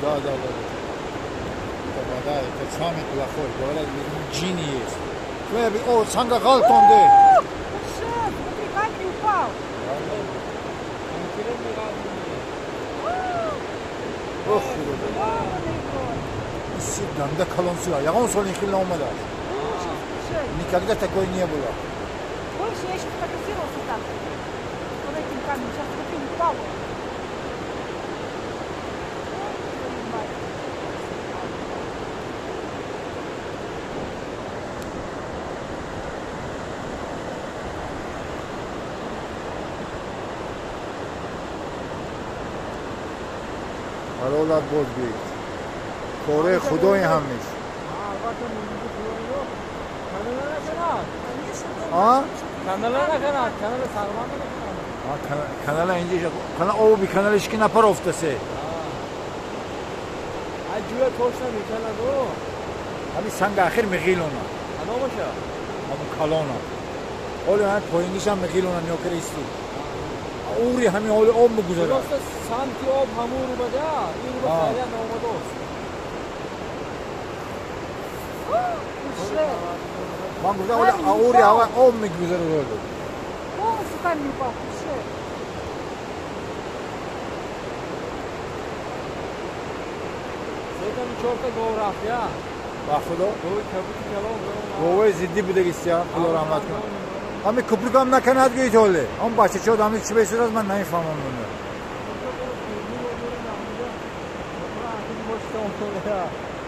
Да, да, да. Это вода, это самый плохой. Говорят, джинни есть. О, санга ғалтонде. Шеф, смотри, камень упал. Ох, ганда калонсия. Ягон сол ин хел наомада. Никогда такой не было. Помнишь, я еще фотографировался так. Вот этим камнем. Сейчас смотри, упал он. Ҳалолат боз бید. Кораи худои ҳам нест. Канала инҷа канал оби каналиш ки напарофтасе. Аҷуя точно меканаду. Ҳами санг ахир меғилона. Аномаша? Ҳамун калона. Ҳоле ҳами поинишам меғилона ниёкара исти. Ури ҳами ҳоли об мегузарад. Просто самти об ҳамун рубада, ин руба хайрия наомадост. Ман гуфтам ҳоли аури ҳава об мегузарад ҳоли. Полностью камень упал, слушай. Сетами чорта гов рафт, я. Ба худо? Гови кабути калон. Говои зиддӣ будагист, я, худо раҳмат кунад. Ҳами куприкам наканад гӯед ҳоле. Он бачачо ҳами чӣ бесурат ман намефаҳмам оно.